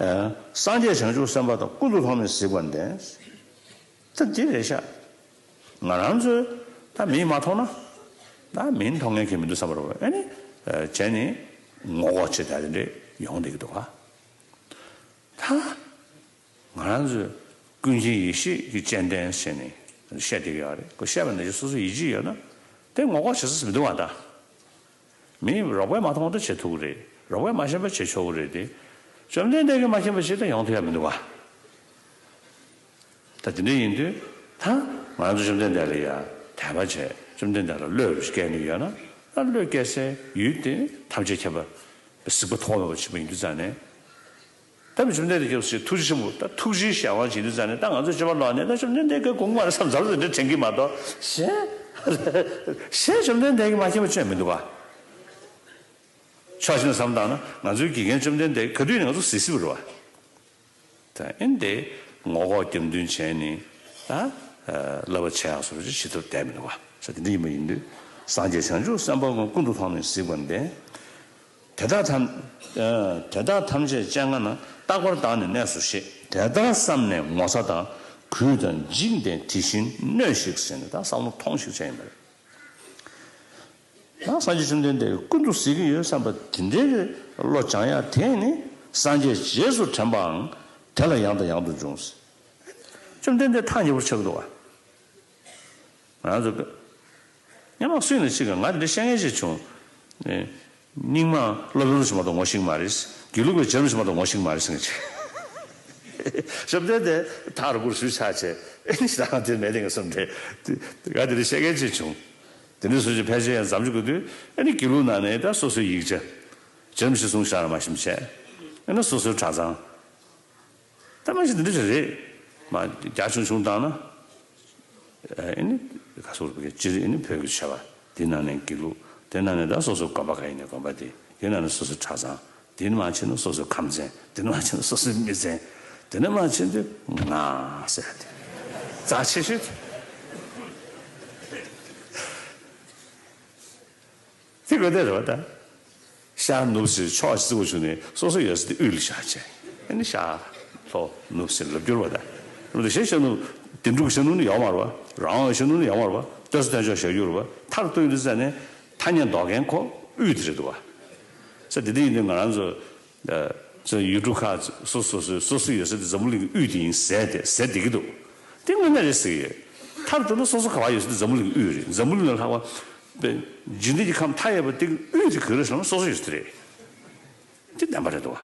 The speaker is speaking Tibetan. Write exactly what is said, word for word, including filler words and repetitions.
སངས་རྒྱས་བྱང་ཆུབ་སེམས་དཔའ་དང་ཀུན་ཏུ་མཐོང་བའི་གཟིགས་པ་ལྡན། ད་འདི་རེད་ཤག་ང་རང་ཚོས་ད་མིང་མ་མཐོང་ན། ད་མིང་མཐོང་མཁན་གྱི་མི་འདུག་བསམ་པ་རེད་པ། ཨ་ནི། བྱས་ནས་ངོ་ལྐོག་བྱེད་ད་དེ་འདྲས་ཡོང་བསྡད་ཀྱི་འདུག་ག་ད་ང་རང་ཚོས་ཀུན་མཁྱེན་ཡེ་ཤེས་ཀྱི་སྤྱན་ལྡན་ཟེར་ནས་བཤད་བསྡད་ཀྱི་ཡོད་རེད། ཁོ་བཤད་པ་ནང་བཞིན་སོ་སོ་ཡིད་ཆེས་ཡོད་ན་དེ་ངོ་ལྐོག་བྱེད་ས་མི་འདུག་བ་ད། མི་རོགས་པས་མ་མཐོང་ད་བྱེད་ཐུབ་ཀྱི་རེད། རོགས་པས་མ་ཤེས་པ་བྱེད་ཆོག་གི་རེད་དེ། བཅོམ་ལྡན་འདས་ཀྱིས་མ་མཁྱེན་པ་ཞིག་ད་ཡོང་ཐུབ་ཡ་མི་འདུག་བ། ད་དེ་འདྲ་ཡིན་དུས་ད་ང་ཚོ་བཅོམ་ལྡན་འདས་ལ་ཡ་དད་པ་བྱས། བཅོམ་ལྡན་འདས་ལ་བློས་རུ་སྐྱེལ་ནི་ཡོད་ན། ད་བློས་སྐྱེལ་སའི་ཡུལ་དེ་ཐམས་ཅད་མཁྱེན་པ་གཟིགས་པ་ཐོགས་མེད་པ་ཆེན་པོ་ཡིན་དུས་ཙང་ནས། ད་བཅོམ་ལྡན་འདས་ཀྱིས་ཐུགས་རྗེ་ཆེན་པོ་ད་ཐུགས་རྗེའི་གཞན་དབང་བྱེད་དུས་ཙང་ནས། ད་ང་ཚོ་སྤྱོད་པ་ལོག་ནས་ད་བཅོམ་ལྡན་འདས་ཀྱིས་དགོངས་པ་རེད་བསམ་ཚར་དེ་འདྲ་དྲན་གྱི་མ་གཏོགས། གཞན་གཞན་བཅོམ་ལྡན་འདས་ཀྱིས་མ་མཁྱེན་པ་ཅི་ཡང་མི་འདུག་བ། ཕྱོགས་གཅིག་ནས་བསམ་བཏང་ན་ང་ཚོའི་དགེ་རྒན་བཅོམ་ལྡན་འདས་ག་དུས་ནས་ང་ཚོ་གཟིགས་གཟིགས་པ་རེད་བ། ད་ཨེ་འདི་ངོ་ལྐོག་རྒྱབ་མདུན་བྱས་ནས་ད་བསླབ་པ་བྱེད་ཡག་སོགས་ཅིག་བྱེད་ཐུབ་བསྡད་མི་འདུག་བ། ས་དེ་འདྲ་ཡིན་པ་ཡིན་དུས་སངས་རྒྱས་བྱང་ཆུབ་སེམས་དཔའ་ཀུན་ཀུན་ཏུ་མཐོང་ནས་གཟིགས་པ་ལྡན། དེ་དག་ཐམས་དེ་དག་ཐམས་ཅད་སྤྱན་སྔ་ན། རྟག་པར་བདག་ནི་གནས་སུ་གཤེགས། དེ་ལྟར་བསམས་ནས་ངོ་ཚ་དང་། གུས་དང་འཇིགས་ལྡན་དེ་བཞིན་གནོད་ཅིག་ཟེར་ནས་ད་བསམ་བློ་ཐོངས་ཤིག་བྱས་ཡིན་པ་རེད། ཡང་སངས་རྒྱས་བཅོམ་ལྡན་འདས་ཀྱིས་ཀུན་ཏུ་གཟིགས་ཀྱི་ཡོད་བསམ་པ་དེ་འདྲའི་གི་བློ་སྦྱང་ཡ་དེ་ནི་སངས་རྒྱས་རྗེས་སུ་དྲན་པའང་དེ་ལ་ཡང་དང་ཡང་དུ་འབྱུང་། བཅོམ་ལྡན་འདས་ཐག་ཉེ་པོར་ཆགས་ཀྱི་འདུག་བ། ང་རང་ཚོ་སྔོན་མ་སུ་ཡིན་ན་ཅིག་གིས་ང་འདི་བཤད་མཁན་ཅིག་བྱུང་། ཨེ། རྙིང་མ་སློབ་དཔོན་ཞིག་མ་གཏོགས་ངོ་ཤེས་ཀྱི་མ་རེད། དགེ་ལུགས་པའི་རྗེ་རིན་པོ་ཆེ་མ་གཏོགས་ངོ་ཤེས་ཀྱི་མ་རེད་ཟེར་མཁན་ཅིག་བཅོམ་ལྡན་འདས་ཐག་རིང་པོར་བཞུགས་ཆགས་བྱས། ཨེ་ནི་ཞེ་དྲག་དེ་མེད་དེ་ངས་བསམ་སྟེ། ང་དེ་འདྲ་བཤད་མཁན་ཅིག་བྱུང་། དེ་འདྲ་སུ་ཞིག་ཕལ་ཆེར་ཡང་འཛོམས་ཅིག་དགོས་དུས། ཨེ་ནི་དགེ་ལུགས་ནང་ནས་ད་སོ་སོའི་ཡིག་ཆ། རྗེ་རིན་པོ་ཆེས་གསུངས་བཞག་ར་མ་ཤེས་བྱས། ཨེ་ནི་སོ་སོའི་གྲྭ་ཚང་། ད་མ་གཞི་འདི་འདྲ་ཞིག་རེད། མ་རྒྱ་ཆུང་ཆུང་བཏང་ན། ཨེ་ནི་ག་སོགས་པའི་སྤྱིར་ཨེ་ནི་བོད་ཀྱི་ཆོས་པ། དེ་ནང་ནས་དགེ་ལུགས། དེ་ནང་ནས་ད་སོ་སོའི་དགོན་པ་ག་ཡིན་ནའི་དགོན་པ་དེ། དེ་ནང་ནས་སོ་སོའི་གྲྭ་ཚང་། དེ་ནས་མར་ཕྱིན་ན་སོ་སོའི་ཁམས་ཚན། དེ་ནས་མར་ཕྱིན་ན་སོ་སོའི་མི་ཚན། དེ་ནས་མར་ཕྱིན་དུས་ང་ཟེར་ཏེ། རྩ་ཆེ་ཤོས་དེ། དེ་དགོས་དེ་རེད་བ་ད། ཤར་ནུབ་ཟེར་ཕྱོགས་གཅིག་པོ་བྱུང་ནས་སོ་སོ་ཡོད་ས་དེ་དབུས་ལ་བཞག་བྱས། ཨེ་ནི་ཤར་ལྷོ་ནུབ་ཟེར་ལབ་རྒྱུ་རེད་བ་ད། ལོ་དེ་ཤར་ཤར་ནུབ་དེ་འབྲུག་ཤར་ནུབ་ནི་ཡོད་མ་རེད་བ། རང་དབང་ཤར་ནུབ་ནི་ཡོད་མ་རེད་བ། ལྟོས་ས་ལྟོས་ཕྱོགས་བཞག་རྒྱུ་རེད་བ། མཐར་གཏུགས་ཡོང་དུས་ཙ་ནས་ཐ་སྙད་འདོགས་མཁན་ཁོ་དབུས་དེ་རེད་འདུག་བ། ས་དེ་འདྲ་ཡིན་དུས་ང་རང་ཚོ། ཨ། ཚོ་ཡུལ་གྲུ་ཁག་སོ་སོ་སོ་སོ་སོ་ཡོད་ས་དེ་འཛམ་བུ་གླིང་གི་དབུས་དེ་ཡིན་ཟེར་ཏེ་ཟེར་བསྡད་ཀྱི་འདུག་དེ་དངོས་གནས་རེད་ཟེར་གྱི་ཡོད། མཐར་གཏུགས་ན་སོ་སོ་ག་པར་ཡོད་ས་དེ་འཛམ་བུ་གླིང་གི་དབུས་རེད། འཛམ་བུ་གླིང་ལ་ལྷག་པ་པའི་འཇིག་རྟེན་གྱི་ཁམས་མཐའ་ཡས་པ་དེ་གི་དབུས་དེ་ག་རེ་ཟེར་ན་སོ་སོ་ཡོད་ས་དེ་རེད། དེ་བདེན་པ་རེད་འདུག